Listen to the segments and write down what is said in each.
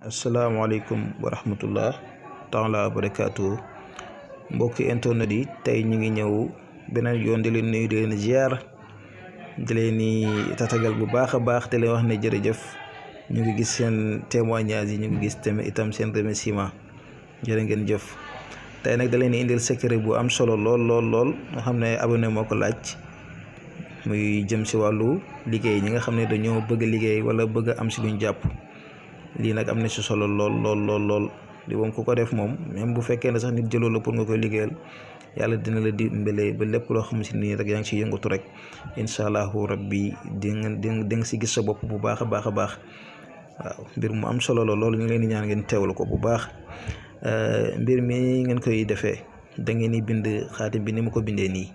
asalaamaaleykum wa rahmatullah taala wa barakaatu mbokki internet yi tey ñu ngi ñëw beneen yoon di leen nuyu di leen ziar di leen ni tatagal bu baax a baax te leen wax ne jërëjëf ñu ngi gis seen témoignage yi ñu ngi gis tamit itam seen remerciement jërë ngeen jëf. tey nag da leen indil secret bu am solo lool nga xam ne abonné moo ko laaj muy jëm si wàllu liggéey ñi nga xam ne dañoo bëgg liggéey wala bëgg am si luñ jàpp. lii nag am na si solo lool li moom ku ko def moom même bu fekkee ne sax nit jëloo la pour nga koy liggéeyal yàlla dina la dimbale ba lépp loo xam si nii rek yaa ngi si yëngatu rek incha allahu rabbi di nga si gis sa bopp bu baax a baax waaw mbir mu am solo la loolu ñu leen di ñaan ngeen teewlu ko bu baax. mbir mi ngeen koy defee da ngeen di bind xaatim bi ni ma ko bindee nii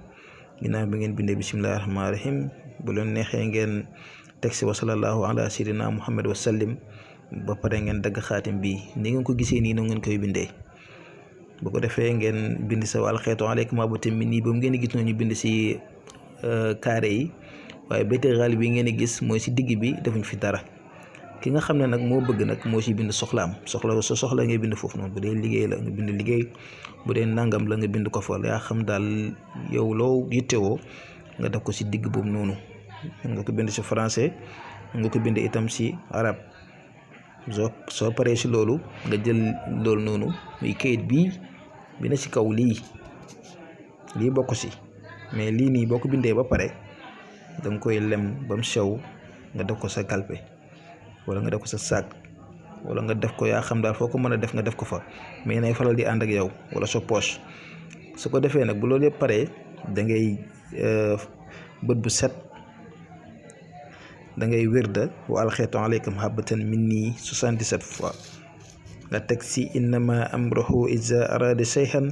ginnaaw bi ngeen bindee bisimilah rahmaani rahim bu leen neexee ngeen teg si wa sallallahu ala sayyidina muhammad wa sallim ba pare ngeen dagg xaatim bi ni ngeen ko gisee nii noonu ngeen koy bindee bu ko defee ngeen bind sa wàll xeetu aleykum abouti mi nii ba mu ngeen di gis noonu ñu bind si carré yi waaye bétéral bi ngeen di gis mooy si digg bi defuñ fi dara. ki nga xam ne nag moo bëgg nag moo si bind soxla ngay bind foofu noonu bu dee liggéey la nga bind liggéey bu dee nangam la nga bind ko fa yaa xam daal yow loo yittewoo nga def ko si digg boobu noonu nga ko bind si français nga ko bind itam si arab soo paree si loolu nga jël loolu noonu muy kayit bii bi ne si kaw lii bokk si mais lii nii boo ko bindee ba pare da nga koy lem ba mu sew nga def ko sa kalpe wala nga def ko sa saak wala nga def ko yaa xam daal foo ko mën a def nga def ko fa mais nay faral di ànd ak yow wala sa poche su ko defee nag bu loolu yëpp paree da ngay bët bu set da ngay wérda wa alxeetu aleykum habatan minni 77 fois nga teg si innama amruhu iza arada shay'an